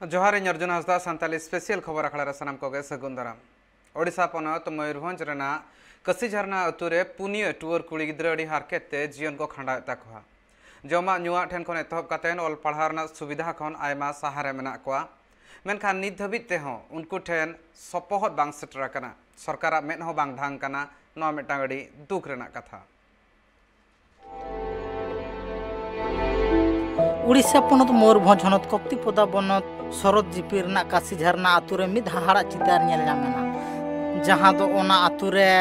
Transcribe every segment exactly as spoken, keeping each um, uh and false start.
ᱡᱚᱦᱟᱨ, ᱤᱧ ᱚᱨᱡᱩᱱ ᱦᱟᱸᱥᱫᱟ, ᱥᱟᱱᱛᱟᱞᱤ ᱥᱯᱮᱥᱤᱭᱟᱞ ᱠᱷᱚᱵᱚᱨ ᱟᱠᱷᱲᱟ ᱨᱮ ᱥᱟᱱᱟᱢ ᱠᱚᱜᱮ ᱥᱟᱹᱜᱩᱱ ᱫᱟᱨᱟᱢ᱾ ᱳᱰᱤᱥᱟ ᱯᱚᱱᱚᱛ ᱢᱚᱭᱩᱨᱵᱷᱚᱸᱡᱽ ᱨᱮᱱᱟᱜ ᱠᱟᱹᱥᱤ ᱡᱷᱟᱨᱱᱟ ᱟᱹᱛᱩ ᱨᱮ ᱯᱩᱱᱭᱟᱹ ᱴᱩᱣᱟᱹᱨ ᱠᱩᱲᱤ ᱜᱤᱫᱽᱨᱟᱹ ᱟᱹᱰᱤ ᱦᱟᱨᱠᱮᱛ ᱛᱮ ᱡᱤᱭᱚᱱ ᱠᱚ ᱠᱷᱟᱸᱰᱟᱣᱮᱫ ᱛᱟᱠᱚᱣᱟ᱾ ᱡᱚᱢᱟᱜ ᱧᱩᱣᱟᱜ ᱴᱷᱮᱱ ᱠᱷᱚᱱ ᱮᱛᱚᱦᱚᱵ ᱠᱟᱛᱮ ᱚᱞ ᱯᱟᱲᱦᱟᱣ ᱨᱮᱱᱟᱜ ᱥᱩᱵᱤᱫᱷᱟ ᱠᱷᱚᱱ ᱟᱭᱢᱟ ᱥᱟᱦᱟ ᱨᱮ ᱢᱮᱱᱟᱜ ᱠᱚᱣᱟ, ᱢᱮᱱᱠᱷᱟᱱ ᱱᱤᱛ ᱫᱷᱟᱹᱵᱤᱡ ᱛᱮᱦᱚᱸ ᱩᱱᱠᱩ ᱴᱷᱮᱱ ᱥᱚᱯᱚᱦᱚᱫ ᱵᱟᱝ ᱥᱮᱴᱮᱨ ᱟᱠᱟᱱᱟ, ᱥᱚᱨᱠᱟᱨᱟᱜ ᱢᱮᱫ ᱦᱚᱸ ᱵᱟᱝ ᱰᱷᱟᱝ ᱠᱟᱱᱟ᱾ ᱱᱚᱣᱟ ᱢᱤᱫᱴᱟᱝ ᱟᱹᱰᱤ ᱫᱩᱠ ᱨᱮᱱᱟᱜ ᱠᱟᱛᱷᱟ᱾ ᱩᱲᱤᱥᱥᱟ ᱯᱚᱱᱚᱛ ᱢᱚᱭᱩᱨᱵᱷᱚᱸᱡᱽ ᱦᱚᱱᱚᱛ ᱠᱚᱠᱛᱤᱯᱚᱫᱟ ᱵᱚᱱᱚᱛ ᱥᱚᱨᱚᱫ ᱡᱤᱯᱤ ᱨᱮᱱᱟᱜ ᱠᱟᱥᱤ ᱡᱷᱟᱨᱱᱟ ᱟᱹᱛᱩ ᱨᱮ ᱢᱤᱫ ᱦᱟᱦᱟᱲᱟᱜ ᱪᱤᱛᱟᱹᱨ ᱧᱮᱞ ᱧᱟᱢ ᱮᱱᱟ, ᱡᱟᱦᱟᱸ ᱫᱚ ᱚᱱᱟ ᱟᱹᱛᱩ ᱨᱮ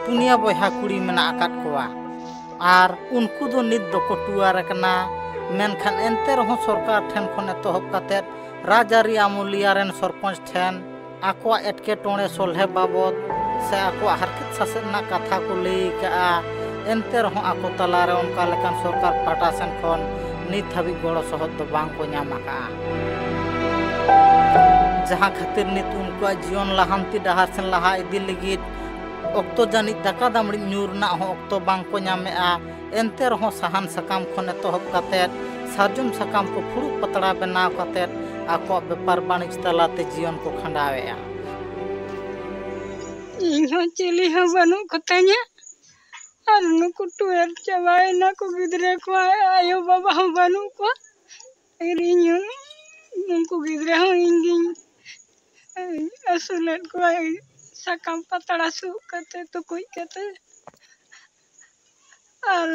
ᱯᱩᱱᱭᱟ ᱵᱚᱭᱦᱟ ᱠᱩᱲᱤ ᱢᱮᱱᱟᱜ ᱟᱠᱟᱫ ᱠᱚᱣᱟ᱾ ᱟᱨ ᱩᱱᱠᱩ ᱫᱚ ᱱᱤᱛ ᱫᱚᱠᱚ ᱴᱩᱣᱟᱨ ᱟᱠᱟᱱᱟ, ᱢᱮᱱᱠᱷᱟᱱ ᱮᱱᱛᱮ ᱨᱮᱦᱚᱸ ᱥᱚᱨᱠᱟᱨ ᱴᱷᱮᱱ ᱠᱷᱚᱱ ᱮᱛᱚᱦᱚᱵ ᱠᱟᱛᱮ ᱨᱟᱡᱽᱟᱹᱨᱤ ᱟᱹᱢᱩᱞᱤᱭᱟᱹ ᱨᱮᱱ ᱥᱚᱨᱯᱚᱧᱪ ᱴᱷᱮᱱ ᱟᱠᱚᱣᱟᱜ ᱮᱴᱠᱮᱴᱚᱬᱮ ᱥᱚᱞᱦᱮ ᱵᱟᱵᱚᱫ ᱥᱮ ᱟᱠᱚᱣᱟᱜ ᱦᱟᱨᱠᱮᱛ ᱥᱟᱥᱮᱛ ᱨᱮᱱᱟᱜ ᱠᱟᱛᱷᱟ ᱠᱚ ᱞᱟᱹᱭ ᱟᱠᱟᱫᱼᱟ᱾ ᱮᱱᱛᱮ ᱨᱮᱦᱚᱸ ᱟᱠᱚ ᱛᱟᱞᱟᱨᱮ ᱚᱱᱠᱟ ᱞᱮᱠᱟᱱ ᱥᱚᱨᱠᱟᱨ ᱯᱟᱦᱴᱟ ᱥᱮᱱ ᱠᱷᱚᱱ ᱱᱤᱛ ᱦᱟᱹᱵᱤᱡ ᱜᱚᱲᱚ ᱥᱚᱦᱚᱫ ᱫᱚ ᱵᱟᱝ ᱠᱚ ᱧᱟᱢ ᱟᱠᱟᱫᱼᱟ᱾ ᱡᱟᱦᱟᱸ ᱠᱷᱟᱹᱛᱤᱨ ᱱᱤᱛ ᱩᱱᱠᱩᱣᱟᱜ ᱡᱤᱭᱚᱱ ᱞᱟᱦᱟᱱᱛᱤ ᱰᱟᱦᱟᱨ ᱥᱮᱱ ᱞᱟᱦᱟ ᱤᱫᱤ ᱞᱟᱹᱜᱤᱫ ᱚᱠᱛᱚ ᱡᱟᱹᱱᱤᱡ ᱫᱟᱠᱟ ᱫᱟᱜ ᱢᱟᱹᱲᱤ ᱧᱩ ᱨᱮᱱᱟᱜ ᱦᱚᱸ ᱚᱠᱛᱚ ᱵᱟᱝ ᱠᱚ ᱧᱟᱢᱮᱫᱼᱟ᱾ ᱮᱱᱛᱮ ᱨᱮᱦᱚᱸ ᱥᱟᱦᱟᱱ ᱥᱟᱠᱟᱢ ᱠᱷᱚᱱ ᱮᱛᱚᱦᱚᱵ ᱠᱟᱛᱮᱫ ᱥᱟᱨᱡᱚᱢ ᱥᱟᱠᱟᱢ ᱠᱚ ᱯᱷᱩᱲᱩᱜ ᱯᱟᱛᱲᱟ ᱵᱮᱱᱟᱣ ᱠᱟᱛᱮᱫ ᱟᱠᱚᱣᱟᱜ ᱵᱮᱯᱟᱨ ᱵᱟᱹᱱᱤᱡᱽ ᱛᱟᱞᱟᱛᱮ ᱡᱤᱭᱚᱱ ᱠᱚ ᱠᱷᱟᱸᱰᱟᱣᱮᱫᱼᱟ᱾ ᱤᱧ ᱦᱚᱸ ᱪᱤᱞᱤ ᱦᱚᱸ ᱵᱟᱹᱱᱩᱜ ᱠᱚᱛᱤᱧᱟ, ᱟᱨ ᱱᱩᱠᱩ ᱴᱩᱣᱟᱹᱨ ᱪᱟᱵᱟᱭᱮᱱᱟ ᱠᱚ ᱜᱤᱫᱽᱨᱟᱹ ᱠᱚ, ᱟᱭᱳ ᱵᱟᱵᱟ ᱦᱚᱸ ᱵᱟᱹᱱᱩᱜ ᱠᱚᱣᱟ᱾ ᱟᱨ ᱤᱧ ᱦᱚᱸ ᱩᱱᱠᱩ ᱜᱤᱫᱽᱨᱟᱹ ᱦᱚᱸ ᱤᱧ ᱜᱤᱧ ᱟᱹᱥᱩᱞᱮᱫ ᱠᱚᱣᱟ, ᱥᱟᱠᱟᱢ ᱯᱟᱛᱲᱟ ᱥᱩᱜ ᱠᱟᱛᱮ, ᱛᱩᱠᱩᱡ ᱠᱟᱛᱮ᱾ ᱟᱨ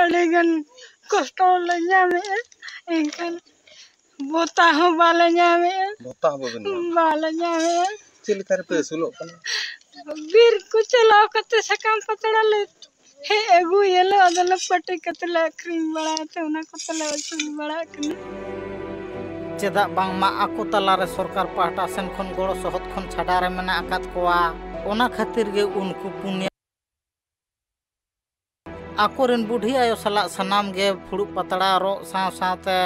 ᱟᱹᱰᱤᱜᱟᱱ ᱠᱚᱥᱴᱚ ᱞᱮ ᱧᱟᱢᱮᱫᱼᱟ, ᱮᱱᱠᱷᱟᱱ ᱵᱚᱛᱟ ᱦᱚᱸ ᱵᱟᱞᱮ ᱧᱟᱢᱮᱫᱼᱟ᱾ ᱵᱚᱛᱟ ᱦᱚᱸ ᱵᱟᱵᱮᱱ ᱧᱟᱢ? ᱵᱟᱞᱮ ᱧᱟᱢᱮᱫᱼᱟ᱾ ᱪᱮᱫ ᱞᱮᱠᱟ ᱨᱮᱯᱮ ᱟᱹᱥᱩᱞᱚᱜ ᱠᱟᱱᱟ? ᱵᱤᱨ ᱠᱚ ᱪᱟᱞᱟᱣ ᱠᱟᱛᱮ ᱥᱟᱠᱟᱢ ᱯᱟᱛᱲᱟ ᱞᱮ ᱦᱮᱡ ᱟᱹᱜᱩᱭᱟᱞᱮ, ᱟᱫᱚᱞᱮ ᱯᱟᱹᱴᱤ ᱠᱟᱛᱮ ᱞᱮ ᱟᱹᱠᱷᱨᱤᱧ ᱵᱟᱲᱟᱭᱟ, ᱛᱚ ᱚᱱᱟ ᱠᱚᱛᱮ ᱞᱮ ᱟᱹᱥᱩᱞ ᱵᱟᱲᱟᱜ ᱠᱟᱱᱟ᱾ ᱪᱮᱫᱟᱜ ᱵᱟᱝᱢᱟ ᱟᱠᱚ ᱛᱟᱞᱟᱨᱮ ᱥᱚᱨᱠᱟᱨ ᱯᱟᱦᱴᱟ ᱥᱮᱱ ᱠᱷᱚᱱ ᱜᱚᱲᱚ ᱥᱚᱦᱚᱫ ᱠᱷᱚᱱ ᱪᱷᱟᱰᱟ ᱨᱮ ᱢᱮᱱᱟᱜ ᱟᱠᱟᱫ ᱠᱚᱣᱟ, ᱚᱱᱟ ᱠᱷᱟᱹᱛᱤᱨ ᱜᱮ ᱩᱱᱠᱩ ᱯᱩᱱᱭᱟ ᱟᱠᱚᱨᱮᱱ ᱵᱩᱰᱷᱤ ᱟᱭᱳ ᱥᱟᱞᱟᱜ ᱥᱟᱱᱟᱢ ᱜᱮ ᱯᱷᱩᱲᱩᱜ ᱯᱟᱛᱲᱟ ᱨᱚᱜ ᱥᱟᱶ ᱥᱟᱶᱛᱮ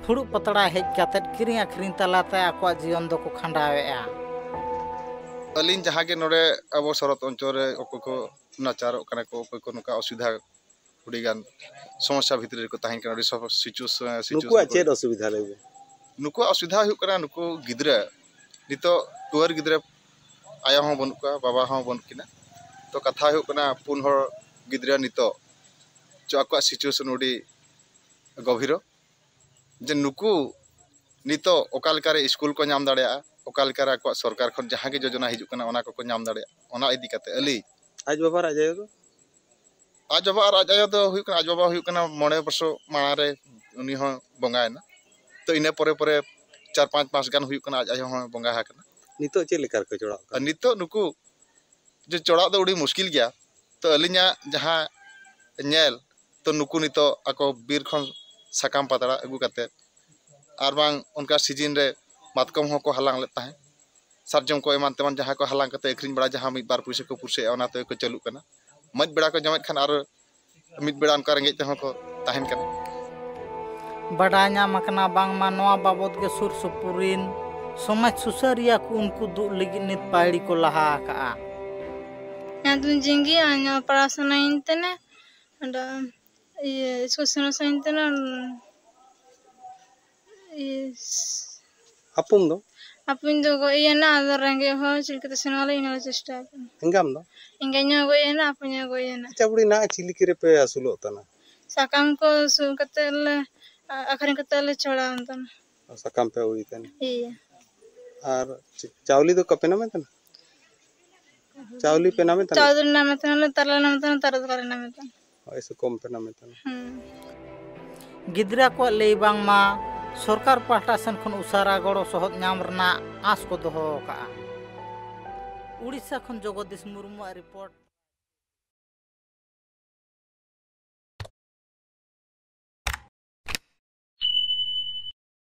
ᱯᱷᱩᱲᱩᱜ ᱯᱟᱛᱲᱟ ᱦᱮᱡ ᱠᱟᱛᱮᱫ ᱠᱤᱨᱤᱧ ᱟᱹᱠᱷᱨᱤᱧ ᱛᱟᱞᱟᱛᱮ ᱟᱠᱚᱣᱟᱜ ᱡᱤᱭᱚᱱ ᱫᱚᱠᱚ ᱠᱷᱟᱸᱰᱟᱣᱮᱫᱼᱟ᱾ ᱟᱹᱞᱤᱧ ᱡᱟᱦᱟᱸ ᱜᱮ ᱱᱚᱰᱮ ᱟᱵᱚ ᱥᱚᱨᱚᱛ ᱚᱧᱪᱚᱞ ᱨᱮ ᱚᱠᱚᱭ ᱠᱚ ᱱᱟᱪᱟᱨᱚᱜ ᱠᱟᱱᱟ ᱠᱚ, ᱚᱠᱚᱭ ᱠᱚ ᱱᱚᱝᱠᱟ ᱚᱥᱩᱵᱤᱫᱷᱟ, ᱟᱹᱰᱤᱜᱟᱱ ᱥᱚᱢᱚᱥᱥᱟ ᱵᱷᱤᱛᱨᱤ ᱨᱮᱠᱚ ᱛᱟᱦᱮᱱ ᱠᱟᱱᱟ, ᱟᱹᱰᱤ ᱥᱚ-, situation ᱱᱩᱠᱩᱣᱟᱜ ᱠᱚ ᱪᱮᱫ ᱚᱥᱩᱵᱤᱫᱷᱟ ᱞᱟᱹᱭ ᱵᱤᱱ? ᱱᱩᱠᱩᱣᱟᱜ ᱚᱥᱩᱵᱤᱫᱷᱟ ᱦᱩᱭᱩᱜ ᱠᱟᱱᱟ, ᱱᱩᱠᱩ ᱜᱤᱫᱽᱨᱟᱹ ᱱᱤᱛᱚᱜ ᱴᱩᱣᱟᱹᱨ ᱜᱤᱫᱽᱨᱟᱹ, ᱟᱭᱳ ᱦᱚᱸ ᱵᱟᱹᱱᱩᱜ ᱠᱚᱣᱟ, ᱵᱟᱵᱟ ᱦᱚᱸ ᱵᱟᱹᱱᱩᱜ ᱠᱤᱱᱟ᱾ ᱛᱚ ᱠᱟᱛᱷᱟ ᱦᱩᱭᱩᱜ ᱠᱟᱱᱟ, ᱯᱩᱱ ᱦᱚᱲ ᱜᱤᱫᱽᱨᱟᱹ ᱱᱤᱛᱚᱜ ᱪᱚ ᱟᱠᱚᱣᱟᱜ situation ᱟᱹᱰᱤ ᱜᱚᱵᱷᱤᱨᱚ, ᱡᱮ ᱱᱩᱠᱩ ᱱᱤᱛᱚᱜ ᱚᱠᱟ ᱞᱮᱠᱟᱨᱮ ᱥᱠᱩᱞ ᱠᱚ ᱧᱟᱢ ᱫᱟᱲᱮᱭᱟᱜᱼᱟ, ᱚᱠᱟ ᱞᱮᱠᱟᱨᱮ ᱟᱠᱚᱣᱟᱜ ᱥᱚᱨᱠᱟᱨ ᱠᱷᱚᱱ ᱡᱟᱦᱟᱸ ᱜᱮ ᱡᱳᱡᱚᱱᱟ ᱦᱤᱡᱩᱜ ᱠᱟᱱᱟ, ᱚᱱᱟ ᱠᱚᱠᱚ ᱧᱟᱢ ᱫᱟᱲᱮᱭᱟᱜᱼᱟ, ᱚᱱᱟ ᱤᱫᱤ ᱠᱟᱛᱮ ᱟᱹᱞᱤᱧ᱾ ᱟᱡ ᱵᱟᱵᱟ ᱟᱨ ᱟᱡ ᱟᱭᱳ ᱫᱚ? ᱟᱡ ᱵᱟᱵᱟ ᱟᱨ ᱟᱡ ᱟᱭᱳ ᱫᱚ ᱦᱩᱭᱩᱜ ᱠᱟᱱᱟ, ᱟᱡ ᱵᱟᱵᱟ ᱦᱩᱭᱩᱜ ᱠᱟᱱᱟ ᱢᱚᱬᱮ ᱵᱚᱪᱷᱚᱨ ᱢᱟᱲᱟᱝ ᱨᱮ ᱩᱱᱤ ᱦᱚᱸ ᱵᱚᱸᱜᱟᱭᱮᱱᱟ᱾ ᱛᱚ ᱤᱱᱟᱹ ᱯᱚᱨᱮ ᱯᱚᱨᱮ ᱪᱟᱨ ᱯᱟᱸᱪ ᱢᱟᱥ ᱜᱟᱱ ᱦᱩᱭᱩᱜ ᱠᱟᱱᱟ, ᱟᱡ ᱟᱭᱳ ᱦᱚᱸ ᱵᱚᱸᱜᱟ ᱟᱠᱟᱱᱟ᱾ ᱱᱤᱛᱚᱜ ᱪᱮᱫ ᱞᱮᱠᱟ ᱨᱮᱠᱚ ᱪᱚᱲᱟᱣ ᱟᱨ ᱠᱟᱱᱟ? ᱱᱤᱛᱚᱜ ᱱᱩᱠᱩ ᱡᱮ ᱪᱚᱲᱟᱣ ᱫᱚ ᱟᱹᱰᱤ ᱢᱩᱥᱠᱤᱞ ᱜᱮᱭᱟ᱾ ᱛᱚ ᱟᱹᱞᱤᱧᱟᱜ ᱡᱟᱦᱟᱸ ᱧᱮᱞ, ᱛᱚ ᱱᱩᱠᱩ ᱱᱤᱛᱚᱜ ᱟᱠᱚ ᱵᱤᱨ ᱠᱷᱚᱱ ᱥᱟᱠᱟᱢ ᱯᱟᱛᱲᱟ ᱟᱹᱜᱩ ᱠᱟᱛᱮ, ᱟᱨ ᱵᱟᱝ ᱚᱱᱠᱟ ᱥᱤᱡᱤᱱ ᱨᱮ ᱢᱟᱛᱠᱚᱢ ᱦᱚᱸᱠᱚ ᱦᱟᱞᱟᱝ ᱞᱮᱫ ᱛᱟᱦᱮᱸᱫ, ᱥᱟᱨᱡᱚᱢ ᱠᱚ ᱮᱢᱟᱱ ᱛᱮᱢᱟᱱ ᱡᱟᱦᱟᱸ ᱠᱚ ᱦᱟᱞᱟᱝ ᱠᱟᱛᱮ ᱟᱹᱠᱷᱨᱤᱧ ᱵᱟᱲᱟ, ᱡᱟᱦᱟᱸ ᱢᱤᱫ ᱵᱟᱨ ᱯᱩᱭᱥᱟᱹ ᱠᱚ ᱯᱩᱨᱥᱟᱹᱭᱟ, ᱚᱱᱟ ᱛᱮᱜᱮ ᱠᱚ ᱪᱟᱹᱞᱩᱜ ᱠᱟᱱᱟ᱾ ᱢᱤᱫ ᱵᱮᱲᱟ ᱠᱚ ᱡᱚᱢᱮᱫ ᱠᱷᱟᱱ ᱟᱨ ᱢᱤᱫ ᱵᱮᱲᱟ ᱚᱱᱠᱟ ᱨᱮᱸᱜᱮᱡ ᱛᱮᱦᱚᱸ ᱠᱚ ᱛᱟᱦᱮᱱ ᱠᱟᱱᱟ᱾ ᱵᱟᱰᱟᱭ ᱧᱟᱢ ᱟᱠᱟᱱᱟ ᱵᱟᱝᱢᱟ ᱱᱚᱣᱟ ᱵᱟᱵᱚᱫ ᱜᱮ ᱥᱩᱨ ᱥᱩᱯᱩᱨ ᱨᱤᱱ ᱥᱚᱢᱟᱡᱽ ᱥᱩᱥᱟᱹᱨᱤᱭᱟᱹ ᱠᱚ ᱩᱱᱠᱩ ᱫᱩᱜ ᱞᱟᱹᱜᱤᱫ ᱱᱤᱛ ᱯᱟᱹᱭᱲᱤ ᱠᱚ ᱞᱟᱦᱟ ᱟᱠᱟᱜᱼᱟ᱾ ᱧᱟᱛᱩᱢ ᱡᱤᱝᱜᱤ, ᱟᱨ ᱱᱚᱣᱟ ᱯᱟᱲᱦᱟᱣ ᱥᱟᱱᱟᱭᱤᱧ ᱛᱮᱱᱮ, ᱚᱸᱰᱮ ᱤᱭᱟᱹ ᱥᱠᱩᱞ ᱥᱮᱱᱚᱜ ᱥᱟᱱᱟᱧ ᱛᱮᱱᱮ, ᱤᱭᱟᱹ, ᱟᱯᱚᱢ ᱫᱚ? ᱟᱯᱚᱢ ᱫᱚ ᱜᱚᱡ ᱮᱱᱟ, ᱟᱫᱚ ᱨᱮᱸᱜᱮᱡ ᱦᱚᱲ ᱪᱮᱫ ᱞᱮᱠᱟᱛᱮ ᱥᱮᱱᱚᱜ ᱟᱞᱮ, ᱤᱱᱟᱹ ᱞᱮ ᱪᱮᱥᱴᱟ ᱠᱟᱱᱟ᱾ ᱮᱸᱜᱟᱢ ᱫᱚ? ᱮᱸᱜᱟᱧ ᱦᱚᱸ ᱜᱚᱡ ᱮᱱᱟ, ᱟᱯᱚᱧ ᱦᱚᱸ ᱜᱚᱡ ᱮᱱᱟ᱾ ᱟᱪᱪᱷᱟ ᱵᱩᱰᱤ, ᱱᱟ ᱪᱤᱞᱤ ᱠᱤᱨᱮ ᱯᱮ ᱟᱹᱥᱩᱞᱚᱜ ᱛᱟᱦᱮᱱᱟ? ᱥᱟᱠᱟᱢ ᱠᱚ ᱥᱩᱜ ᱠᱟᱛᱮ ᱞᱮ, ᱟ-, ᱟᱹᱠᱷᱨᱤᱧ ᱠᱟᱛᱮ ᱞᱮ ᱪᱷᱚᱲᱟᱣ ᱛᱟᱦᱮᱱᱟ᱾ ᱥᱟᱠᱟᱢ ᱯᱮ ᱟᱹᱜᱩᱭ ᱛᱟᱦᱮᱱᱟ? ᱤᱭᱟᱹ᱾ ᱟᱨ ᱪ-, ᱪᱟᱣᱞᱮ ᱫᱚ ᱚᱠᱟ ᱯᱮ ᱱᱟᱢᱮ ᱛᱟᱦᱮᱱᱟ? ᱪᱟᱣᱞᱮ ᱯᱮ ᱱᱟᱢᱮ ᱛᱟᱦᱮᱱᱟ? ᱪᱟᱣᱞᱮ ᱱᱟᱢᱮ ᱛᱟᱦᱮᱱᱟ, ᱛᱟᱨᱞᱮ ᱱᱟᱢᱮ ᱛᱟᱦᱮᱱᱟ, ᱛᱟᱨ ᱫᱚᱠᱟᱱ ᱨᱮ ᱱᱟᱢᱮ ᱛᱟᱦᱮᱱᱟ᱾ ᱦᱳᱭ, ᱥᱮ ᱠᱚᱢ ᱯᱮ ᱱᱟᱢᱮ ᱛᱟᱦᱮᱱᱟ? ᱦᱩᱸ᱾ ᱜᱤᱫᱽᱨᱟᱹ ᱠᱚᱣᱟᱜ ᱞᱟᱹᱭ ᱵᱟᱝᱢᱟ ᱥᱚᱨᱠᱟᱨ ᱯᱟᱦᱴᱟ ᱥᱮᱱ ᱠᱷᱚᱱ ᱩᱥᱟᱹᱨᱟ ᱜᱚᱲᱚ ᱥᱚᱦᱚᱫ ᱧᱟᱢ ᱨᱮᱱᱟᱜ ᱟᱸᱥ ᱠᱚ ᱫᱚᱦᱚ ᱟᱠᱟᱫᱼᱟ᱾ ᱩᱲᱤᱥᱥᱟ ᱠᱷᱚᱱ ᱡᱚᱜᱚᱫᱤᱥ ᱢᱩᱨᱢᱩᱣᱟᱜ ᱨᱤᱯᱳᱨᱴ᱾